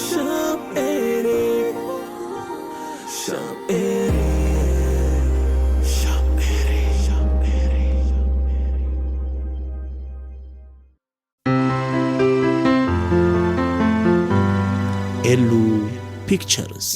Shop eighty. Shop eighty. Shop eighty. Shop eighty. ኤሉ ፒክቸርስ።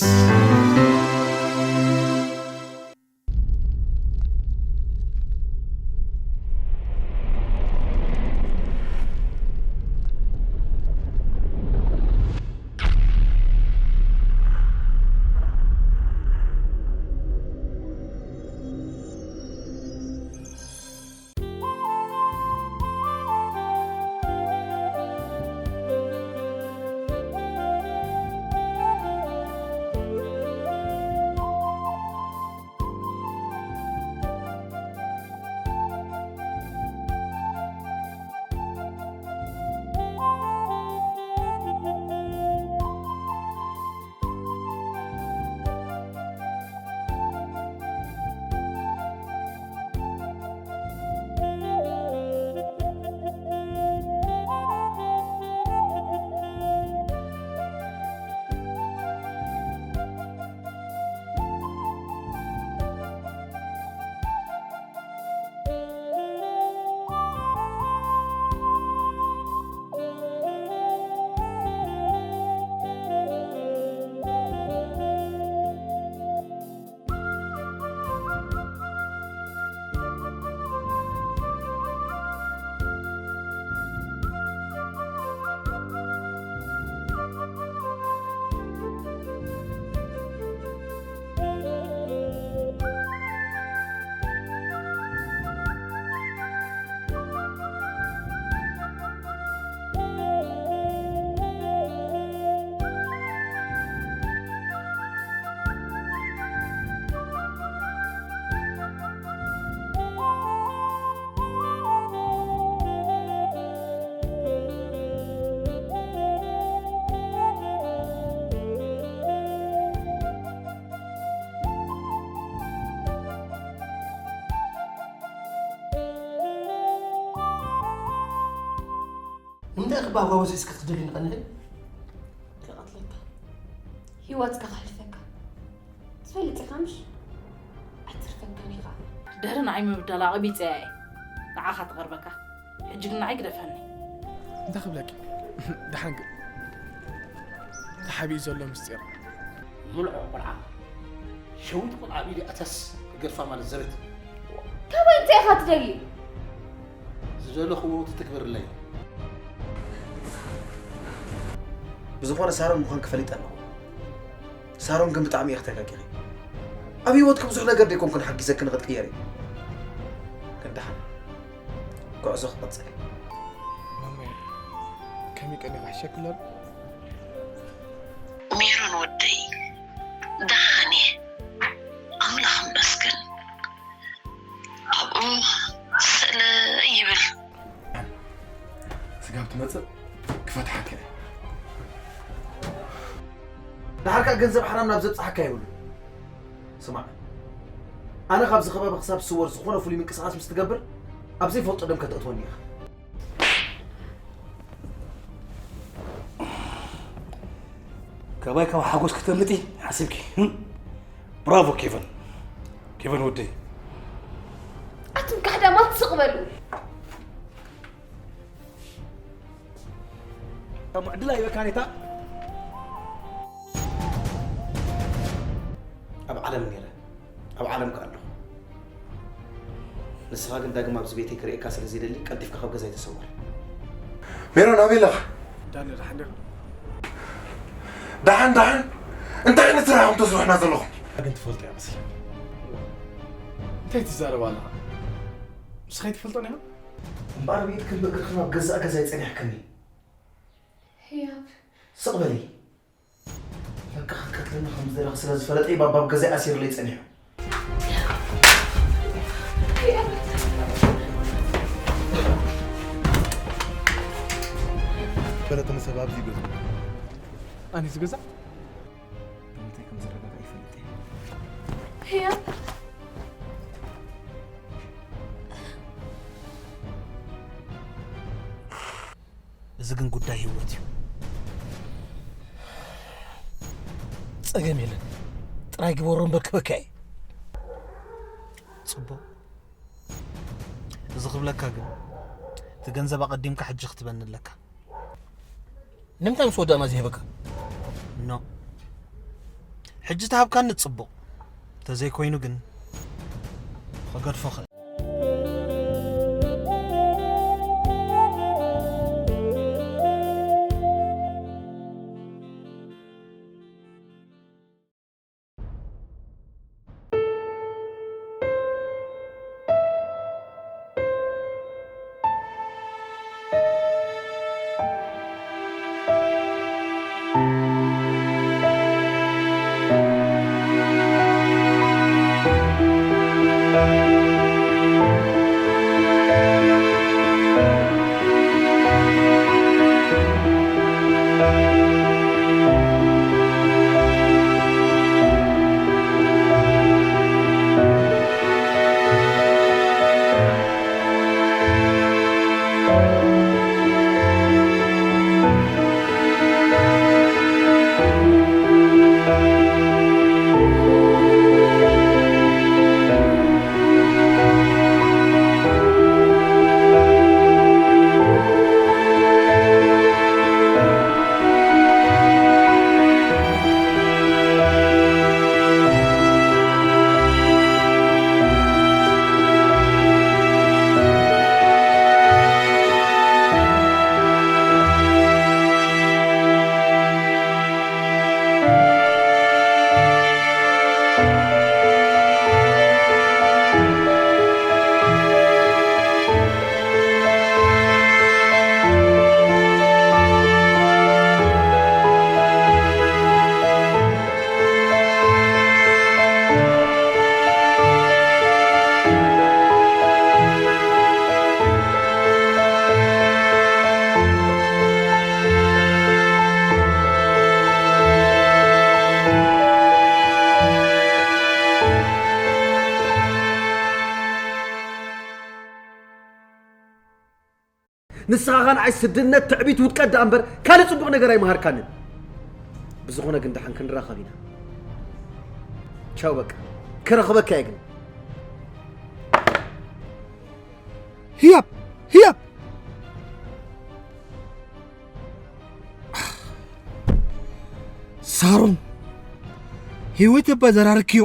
ንምንታይ ክባጓ ወፂእስ ክትደልዩ ንቐኒኺ? ክቐትለካ፣ ህይወትካ ከሕልፈካ። ትፈልጥ ኢኻ ምሽ? ኣይትርፈካን ኢኻ። ድሕሪ ንዓይ ምብዳል ኣቐቢፀያ እየ ንዓኻ ትቐርበካ። ሕጂ ግን ንዓይ ግደፈኒ። እንታይ ክብለኪ? ደሓን ግን ተሓቢኡ ዘሎ ምስጢር። ምልዖ ቆልዓ ሸዊት ቆልዓ ኣብ ኢዱ ኣተስ ክገድፋ ማለት ዘበት። ካባይ እንታይ ኢኻ ትደሊ? ዝደለኽዎ ትትግብርለይ። ብዝኾነ ሳሮን ምዃንኪ ፈሊጠ ኣለኹ። ሳሮን ግን ብጣዕሚ ኢኺ ተጋጊኺ። ኣብ ህይወትኪ ብዙሕ ነገር ደይኮንኩ ንሓጊዘኪ ንኽትቅየሪ። ግን ደሓን ጉዕዞ ክቕጽል እዩ። ማማይ፣ ከመይ ቀኒኻ? ሕሸክለር? ሜሮን ወደይ፣ ደሓን እየ። ኣምላኽ ይመስገን። ኣብኡ ስእለ ይብል። ስጋብ ትመጽእ ክፈትሓካ እየ። ደሓር ከኣ ገንዘብ ሓራም ናብ ዘብጽሓካ የብሉን። ስማዕ፣ ኣነ ካብዚ ከባቢ ክሳብ ዝስወር ዝኾነ ፍሉይ ምንቅስቓስ ምስ ትገብር፣ ኣብ ዘይፈልጦ ደም ከተእትወኒ ኢኻ። ካባይ ካብ ሓጎስ ክተምልጢ ሓሲብኪ? ብራቮ ኬቨን። ኬቨን ወደይ። ኣቱም ካሕዳማት ስቕ በሉ። ከም ዕድል ኣይበካን እታ። ኣብ ዓለም ነይረ፣ ኣብ ዓለም ከኣ ኣለኹ። ንስኻ ግን ዳግም ኣብዚ ቤተይ ክርእየካ ስለ ዘይደሊ ቀልጢፍካ ካብ ገዛይ ተሰወር። ሜሮን ኣበይ ኣለኻ? ዳኒ ደሓን ዶ? ደሓን ደሓን። እንታይ ዓይነት ስራሕ ኢኹም ተስርሑና ዘለኹም? ግን ትፈልጦ እያ መስለኒ። እንታይ ትዛረብ ኣለኻ? ንስኻ ኣይትፈልጦን ኢኻ? እምበኣር ብኢድክን ብእግርክን ኣብ ገዛእ ገዛይ ጸኒሕክኒ። ህያብ። ስቕ በሊ። በቃ ክትቀትለኒ ከም ዝደለኻ ስለ ዝፈለጠ እዩ ባባ ኣብ ገዛይ ኣሲሩለይ ጸኒሑ። ፈለጠኒ ሰብ ኣብዚ ገዛ። ኣነ እዚ ገዛ ብምንታይ ከም ዝረጋጋእ ይፈልጥ እየ። ህያብ። እዚ ግን ጉዳይ ህይወት እዩ። ጸገም የለን። ጥራይ ግበሮ እምበር ክበካ እየ። ጽቡቕ። እዚ ክብለካ ግን፣ እቲ ገንዘብ ኣቐዲምካ ሕጂ ክትበኒ ኣለካ። ንምንታይ ምስ ወዳእና ዝህበካ? ኖ። ሕጂ ተሃብካኒ ጽቡቕ። ተዘይኮይኑ ግን፣ ከገድፎ ኽእል። ንስኻ ኸኣ ንዓይ ስድነት፣ ትዕቢት፣ ውድቀት ደኣ እምበር ካልእ ጽቡቕ ነገር ኣይመሃርካንን። ብዝኾነ ግን ደሓን ክንራኸብ ኢና። ቻው በቃ። ክረኽበካ እየ ግን። ህያብ! ህያብ! ሳሮን፣ ህይወት እባ ዘራርክዮ።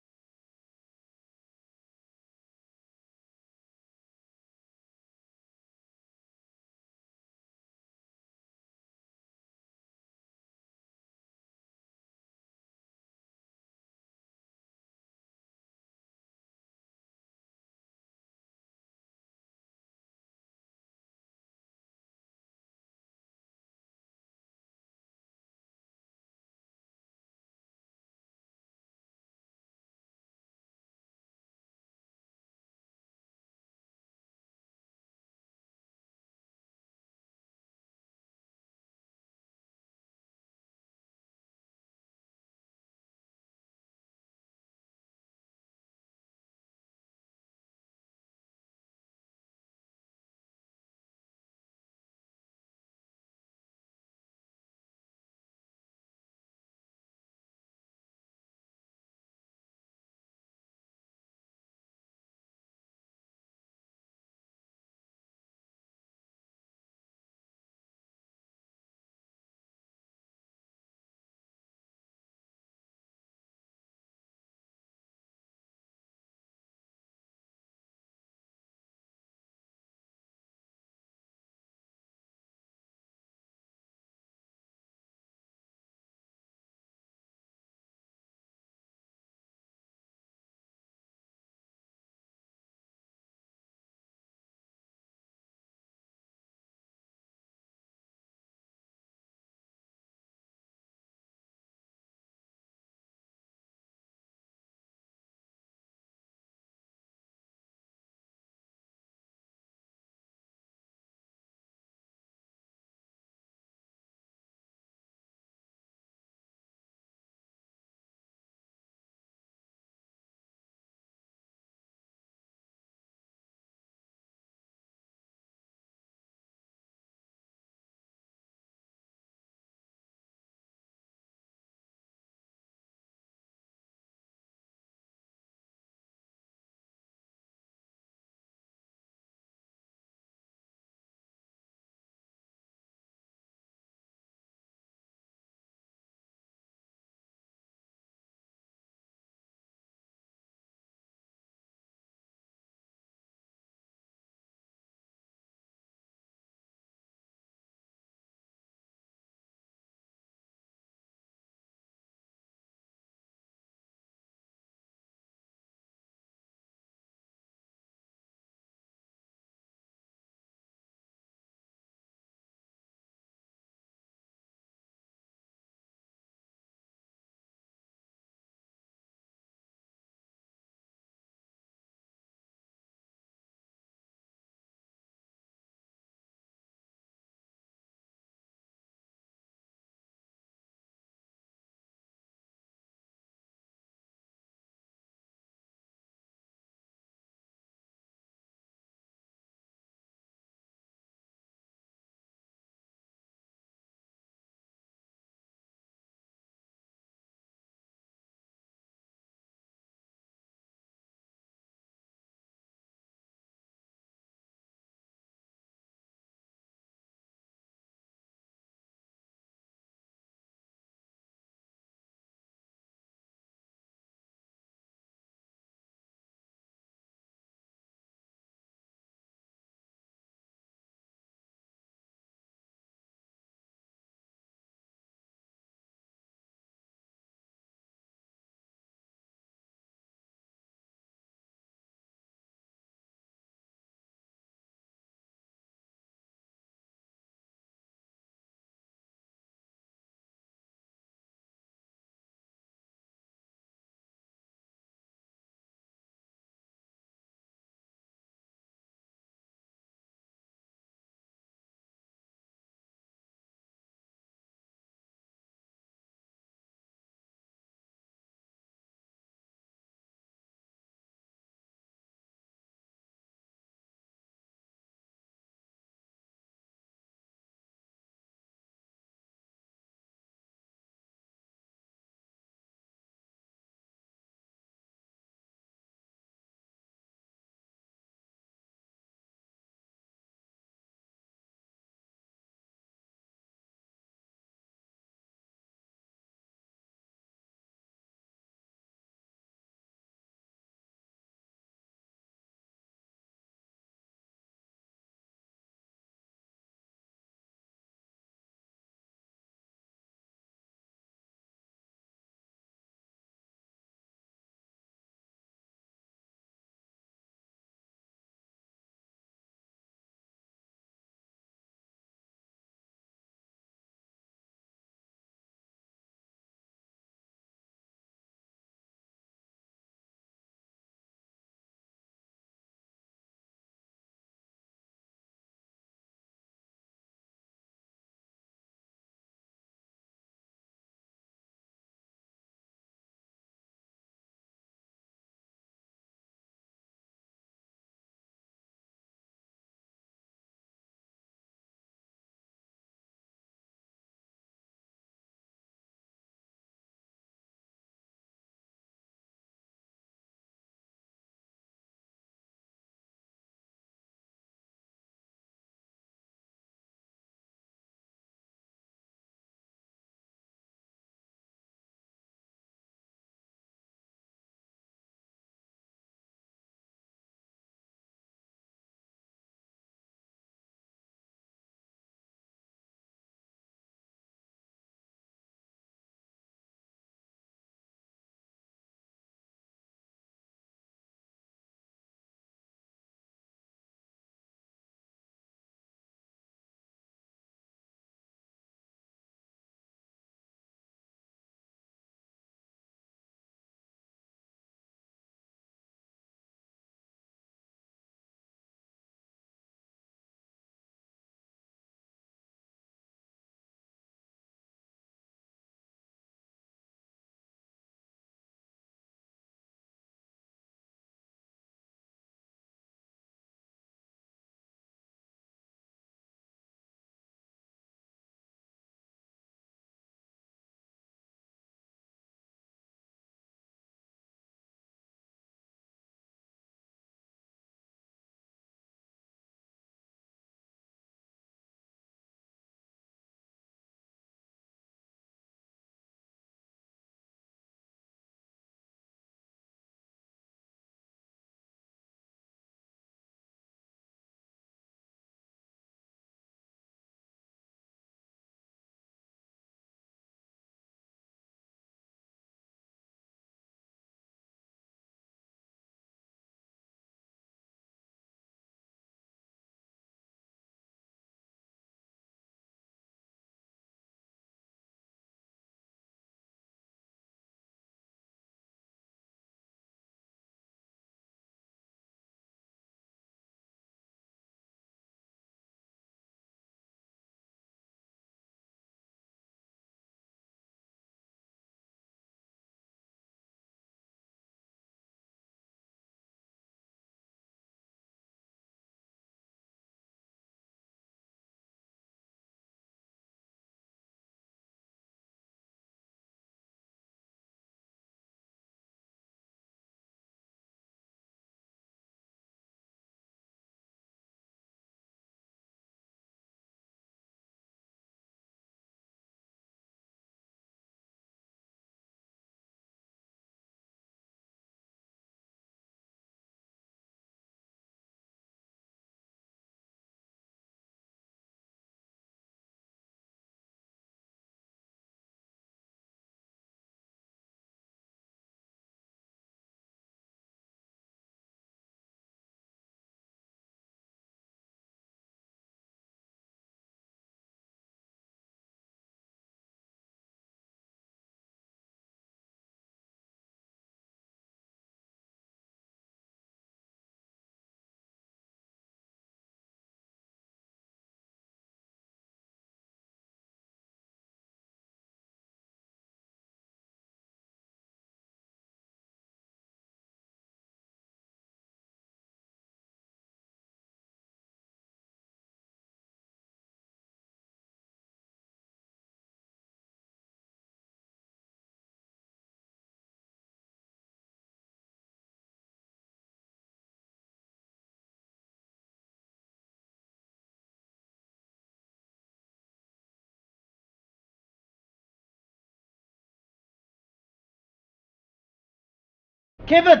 ኬቨን!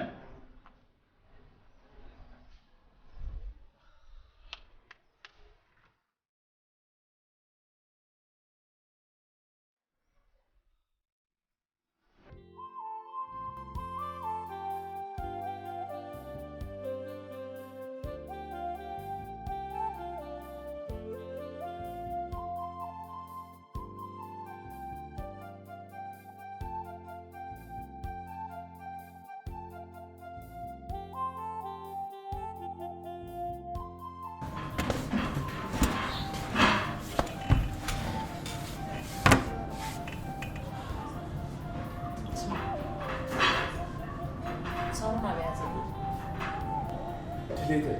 ሳሮን ኣበይ እያ ዘላ? ድሌተይ፣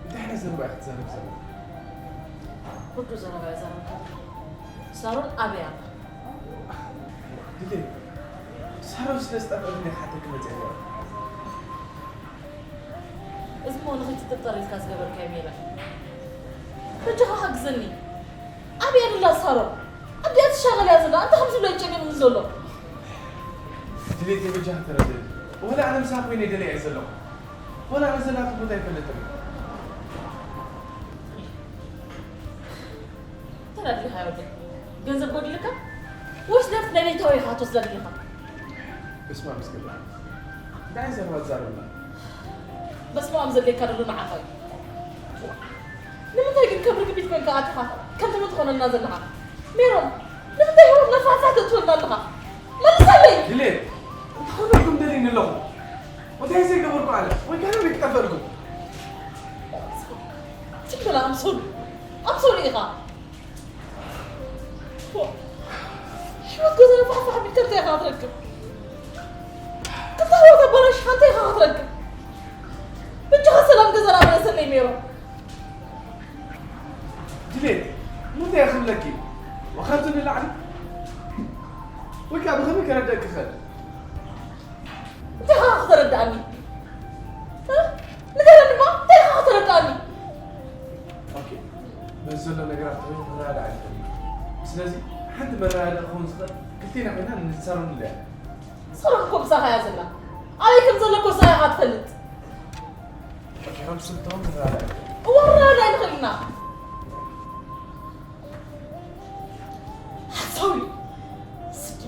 እንታይ ዓይነት ዘረባ ኢኻ ትዛረብ ዘለኻ? ርዱእ ዘረባ እየ ዘረብካ። ሳሮን ኣበይ ኣላ? ድሌት፣ ሳሮን ስለ ዝጠፍአትኒ እየ ክሓተኪ መፂአ ነይረ። እዚ እሞ ንኽትጥርጠር ኢልካ ዝገበርካዮ ሜላ እዩ። በጃኻ ሓግዘኒ። ኣበይ ኣላ ሳሮን? ኣዲኣ ትሻቐል እያ ዘላ። እንታይ ከም ዝብሎ እዩ ጨኒቑኒ ዘሎ። ድሌት፣ በጃኻ ተረድእኒ። ወላ ኣነ ምሳኻ ኮይነ ደልየ እየ ዘለኹ። ወላ ኣነ ዘላቶ ቦታ ኣይፈልጥን። እንታይ ደሊኻ ወደይ? ገንዘብ ጎዲልካ? ወይስ ነቲ ናይ ቤታዊ ኢኻ ትወስዳ ደሊኻ? በስመ ኣብ ምስገዳ። እንታይ ዘረባ ትዛረብና? በስመ ኣብ ዘድልየካ ዘሎ ንዓኻ እዩ። ንምንታይ ግን ከም ርግቢት ኮንካ ኣቲኻ ከምቲ ትኾነልና ዘለኻ? ሜሮን፣ ንምንታይ ህይወትና ፋሕፋሕ ተእትወልና ኣለኻ? መልሰለይ! ድሌት፣ እንታይ ክብለኩም ደልየኒ ኣለኹ? እንታይ ዘይገበርኩ ኣነ? ወይ ካን ቤት ጠፈልኩም? ትም በል ኣምሶሉ። ኣምሶሉ ኢኻ። ፎ። ህይወት ገዛና ፋሕፋሕ ቢልካ እንታይ ኢኻ ትረክብ? ክልተ ህይወት ኣባላሽኻ እንታይ ኢኻ ክትረክብ? በጃኻ ሰላም ገዛና መለሰለይ ሜሮን። ድሌት፣ እንታይ ክብለኪ? ወኻብቲ ንላዕሊ? ወይ ከዓ ብኸመይ ከረድአኪ ክኽእል? እንታይ ኢኻ ከተረድኣኒ? እ? ንገረኒ እባ፣ እንታይ ኢኻ ከተረድኣኒ? ኦኬ፣ በዚ ዘሎ ነገራት ተሪፉ ክረዳዳእ ኣይኽእልን። ስለዚ ሓንቲ መረዳድኢ ክኸውን ዝኽእል ክልቴና ኮይና ንሳሮን ንለያ። ሳሮን እኮ ምሳኻ እያ ዘላ። ኣበይ ከም ዘሎ እኮ ንሳ ኢኻ ትፈልጥ። ኦኬ፣ ከም ስልቶም ንረዳዳእ። እወ፣ ንረዳዳእ ንኽእል ኢና። ሓሳዊ ስዲ።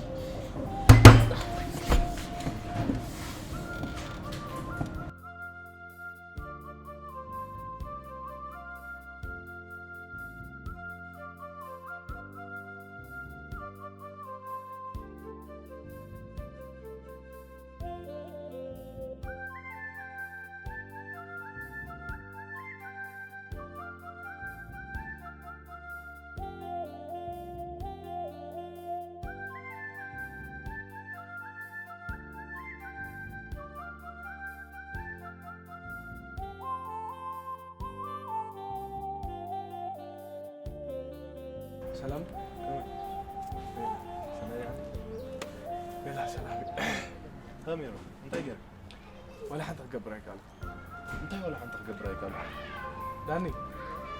ሰላም። ሰላም። ቤላ፣ ሰላም። ተሜሮ፣ እንታይ ገይርካ? ወላ ሓንቲ ክገብር ኣይከኣልኩ። እንታይ ወላ ሓንቲ ክገብር ኣይከኣልኩ? ዳኒ፣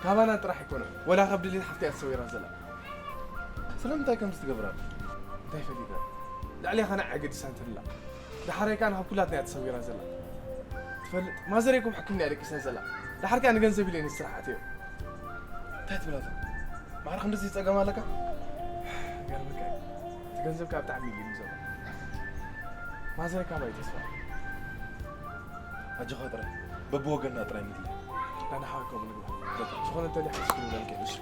ካባና ጥራሕ ኣይኮነን፣ ወላ ካብ ድሌት ሓፍቲ እያ ተሰዊራ ዘላ። ስለምንታይ ከምዚ ትገብር ኣለኻ? እንታይ ፈሊጠ? ልዕሌኻ ንዓይ ገዲሳ እንተላ፣ ዳሕራይ ከኣ ናብ ኩላትና እያ ተሰዊራ ዘላ። ትፈልጥ፣ ማዘረይ እኮ ሕክምና እያ ደቂሳ ዘላ። ዳሕር ከኣ ንገንዘብ ኢለ እየ ነዚ ስራሕ ኣትየ። እንታይ ትብል ኣታ? ማዕረ ክንድዚ ጸገም ኣለካ? ገርምካ እዩ። እቲ ገንዘብ ከኣ ብጣዕሚ እዩ ኢሉ ዘሎ። ማዘረይ ካባይ ተስፋ። ኣጆኻ ጥራይ፣ በብወገንና ጥራይ ንድለ። ንሕና ሓዊ ከምኡ ንግበር። በቃ፣ ዝኾነ እንተልዩ ሓንቲ ስክሪን ንበልከ፣ እሺ።